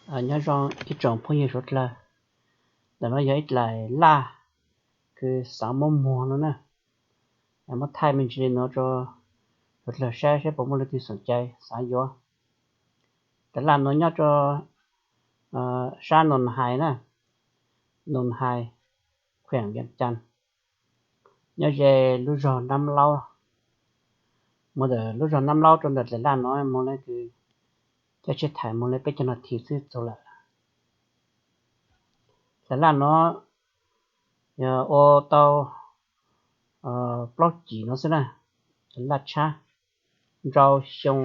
Nyob zoo ib tsoom phooj ywg suav dlawg, ntawm no yog ib daim laj kws xaav muab muag no na. Muab thaij me ntsis li no rua suav dlawg saib seb puas muaj leej twg xoom cai xaav yuav. Daim laj no nyob rua sab Noom Hais na, Noom Hais, khueem Viam Cas, nyob ze lub zog Nab Laub. Moog ntawm lub zog Nab Laub rua ntawm daim laj no moog le kws caij tsheb thaim moog le peb caug nas this xwb txug lawm. Daim laj no yog ua tau plaub cim no xwb na, laj tshab, nrau xyoo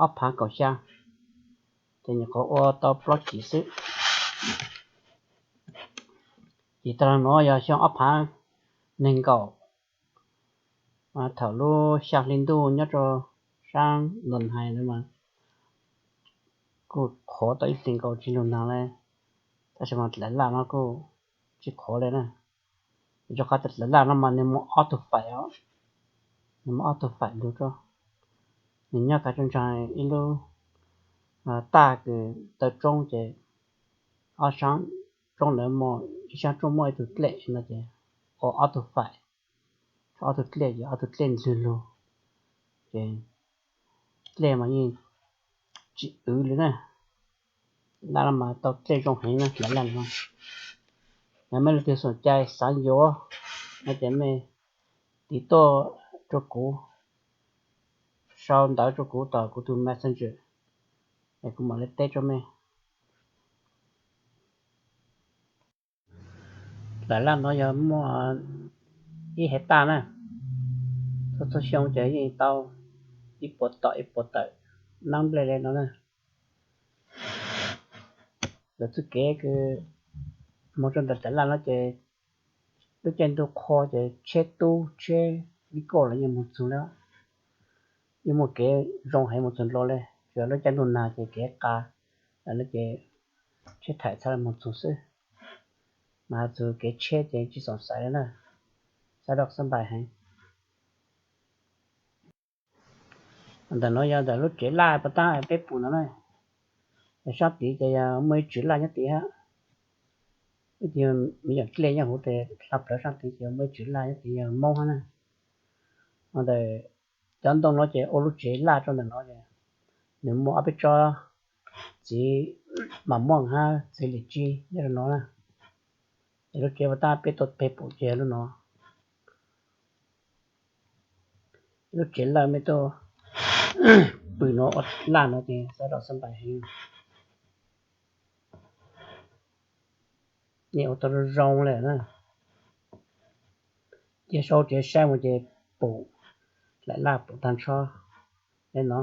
ob phaav kaum xyaa, ces nyuam qhuav ua tau plaub cim xwb. Ces tag los no yog xyoo ob phaav neeg nkaum, thaum lub xyaa hli ntuj nyob rua sab Noom Hais no mas kuj qhuav tau ib hlis nkaus tsis lug nag le, tab sis mas daim laj no kuj tsis qhuav le na. Rua qhov daim laj no mas nwg muaj ob tug faim os, nwg muaj ob tug faim lug rua, nwg nyob kav tsij ntsaag ib lub taj kws taw roob ces ob sab roob ntawd muaj ib sab roob muaj ib tug dlej no ces ua ob tug faim, ob tug dlej ces ob tug dlej ntxwg lug, ces dlej mas yeej tsis wv li na. Laj no mas tau dlej zoo heev na, laj no. Yog mej leej twg xoom cai xaav yuav no ces mej tiv tuaj rua kuv, sau ntawv rua kuv tom kuv tug Messenger es kuv mam le teb rua mej. Daim laj no yog muaj ib hais taj na, txhua txhua xyoo ces yeej tau ib puas tom ib puas tawm nab nplej le no na. Lawv txuj kev kws moog rua ntawm daim laj no ces lub caij ntuj qhua ces tsheb tub tsheb vij kauj los yeej moog txug le, yeej muaj kev zoo heev moog txug dlua le, tsuas lub caij ntuj nag ces kev qas, lawv ces tsheb thaim txhaj le moog txug xwb, mas txug kev tsheb ces tsis xoom xaiv le na, sab doj xab npais heev. Ntawm no yog ntawm lub tsev laj puas tab peb pum no na, sab tid ces yog muaj ib tswv laj nyob tid hab, ib tug me nyuam dlej nyob huv tes hla plawv sab tid ces muaj ib tswv laj nyob tid yog Moob hab na. Ntawm cov ntoo no ces ua lub tsev laj rua ntawm no ces nws muaj ob peb tsob txiv mas muaj hab txiv lim tsib nyob rua no na. Es lub tsev puas tab peb tuaj peg pum ces lub no. Lub tsev laj mej tuaj pw no ua laj no ces sab doj xab npais heev. Yeej ua tau zoo zoo le na. Ces sau tsev saib mus ces pum, daim laj pum tag nrho le no.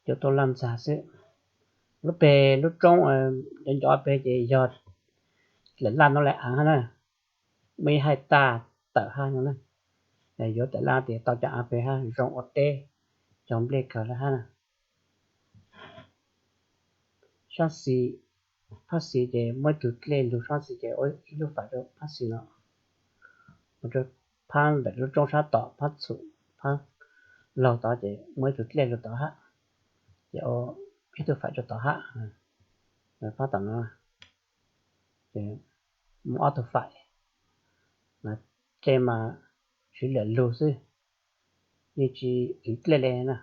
Cov tau laj ntxag xwb. Lub peg lub roob nco nco peg ces yog daim laj no le aav hab na. Muaj ib haij taj tawm hab no na. Yuav daim laj tes tau cov aav peg hab zoo ua teb, cog nplej kawg le hab na. Sab xis, phab xis ces muaj ib tug dlej lug sab xis ces ua ib lub fam rua phab xis no. Ua rua phab ntawm lub roob sab tom phab txhum, phab laug tod ces muaj ib tug dlej lug tod hab, ces ua ib tug fam rua tod hab. Phab tom no ces muaj ob tug fam, dlej mas swv liam lug xwb, yeej tsis wv dlej le na.